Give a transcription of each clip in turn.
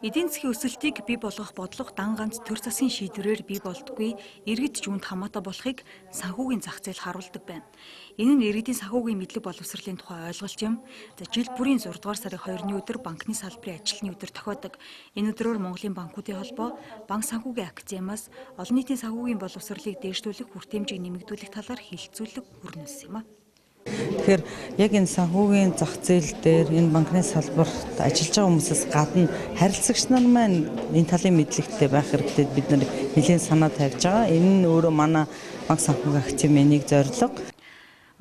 Эдийн засгийн өсөлтийг бий болгох бодлого дан ганц төр засгийн шийдвэрээр бий болдоггүй, иргэд ч үүнд хамаатай болохыг санхүүгийн зах зээл харуулдаг байна. Энэ нь иргэдийн санхүүгийн мэдлэг боловсролын тухай ойлголт юм. За, жил бүрийн 6 дугаар сарын 2-ны өдөр банкны салбарын ажилтны өдөр тохиодог. Энэ өдрөөр Монголын банкуудын холбоо, банк санхүүгийн академиас олон нийтийн санхүүгийн боловсролыг дээшлүүлэх, хүртээмжийг нэмэгдүүлэх талаар хэлэлцүүлэг өрнүүлсэн юм а. Тэгэхээр яг энэ санхүүгийн зах зээл дээр, энэ банкны салбарт ажиллаж байгаа хүмүүсээс гадна харилцагч нар маань энэ талын мэдлэгтэй байх хэрэгтэй, бид нар нэлээд санаа тавьж байгаа. Энэ нь өөрөө манай банк санхүүгийн академийн нэг зорилго.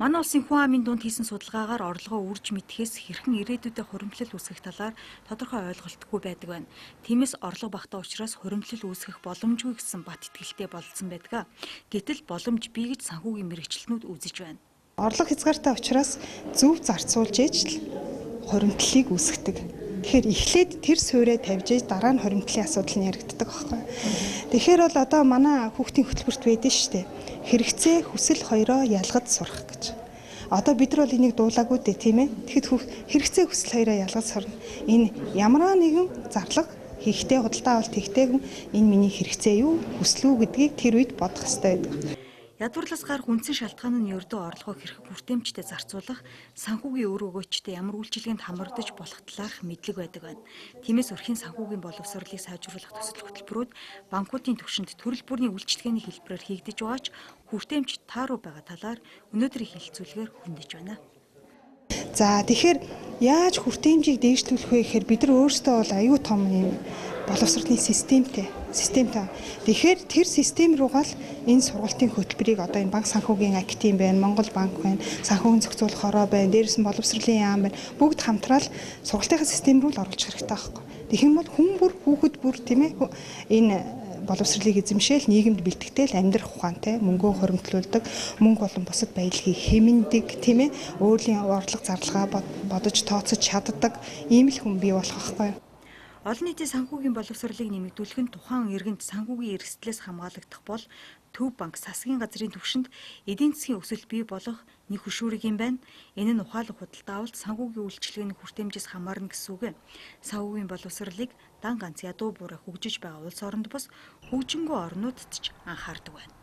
Манай улсын хүн амын дунд хийсэн судалгаагаар орлогоо үрж мэдэхээс хэрхэн ирээдүйдээ хуримтлал үүсгэх талаар тодорхой ойлголтгүй байдаг байна. Тиймээс орлого багтаа учраас хуримтлал үүсгэх боломжгүй гэсэн бат итгэлтэй бололцсон байдаг. Гэтэл боломж бий гэж санхүүгийн мэргэжилтнүүд үзэж байна. Орлого хязгаартай учраас зөв зарцуулж ээж л хуримтлалыг үүсгэдэг. Тэгэхээр эхлээд тэр суурьаа тавьж ээж дараа нь хуримтлалын асуудал нь яригддаг байхгүй. Тэгэхээр бол одоо манай хүүхдийн хөтөлбөрт байдаг шүү дээ. Хэрэгцээ, хүсэл хоёроо ялгаж сурах гэж. Одоо бид нар бол энийг дуулаагүй дээ, тийм ээ. Тэгэхэд хэрэгцээ, хүсэл хоёроо ялгаж сурна. Энэ ямар нэгэн зарлага хийхдээ, худалдаа авалт хийхдээ энэ миний хэрэгцээ юу, хүсэл үү гэдгийг тэр үед бодох хэрэгтэй байдаг. Ядуурлаас гарах үндсэн шалтгаан нь ердөө орлогоо хэрхэн хүртээмжтэй зарцуулах, санхүүгийн үр өгөөчтэй ямар үйлчилгээнд хамрагдаж болох талаарх мэдлэг байдаг байна. Тиймээс өрхийн санхүүгийн боловсролыг сайжруулах төсөл хөтөлбөрүүд банкуудын түвшинд төрөл бүрийн үйлчилгээний хэлбэрээр хийгдэж байгаа ч хүртээмж тааруу байгаа талаар өнөөдрийн хэлэлцүүлгээр хөндөж байна. За, тэгэхээр яаж хүртээмжийг дээшлүүлэх вэ гэхээр бид нар өөрсдөө бол аюу том юм боловсролын системтэй. Тэгэхээр тэр систем руугаа л энэ сургалтын хөтөлбөрийг одоо энэ банк санхүүгийн академи байна, Монгол банк байна, санхүүгийн зохицуулах хороо байна, дээрээс нь боловсролын яам байна. Бүгд хамтраал сургалтынхаа систем рүү л оруулах хэрэгтэй байхгүй. Тэгэх юм бол хүн бүр, хүүхэд бүр, тийм ээ, энэ боловсролыг эзэмшээл нийгэмд бэлтгэхдээ л амьдрах ухаантай, мөнгөө хуримтлуулдаг, мөнгө болон бусад баялагийг хэмнэдэг, тийм ээ, өөрийн орлого зарлагаа бодож тооцож чаддаг ийм л хүн бий болох байхгүй. Олон нийтийн санхүүгийн боловсролыг нэмэгдүүлэх нь тухайн иргэнд санхүүгийн эрсдлээс хамгаалагдах бол Төв банк, засгийн газрын түвшинд эдийн засгийн өсөлт бий болох нэг хөшүүрэг юм байна. Энэ нь ухаалаг худалдаа авалт, санхүүгийн үйлчилгээний хүртээмжээс хамаарна гэсэн үг. Санхүүгийн боловсролыг дан ганц ядуу буруу хөгжиж байгаа улс оронд бус хөгжингүй орнуудад ч анхаардаг байна.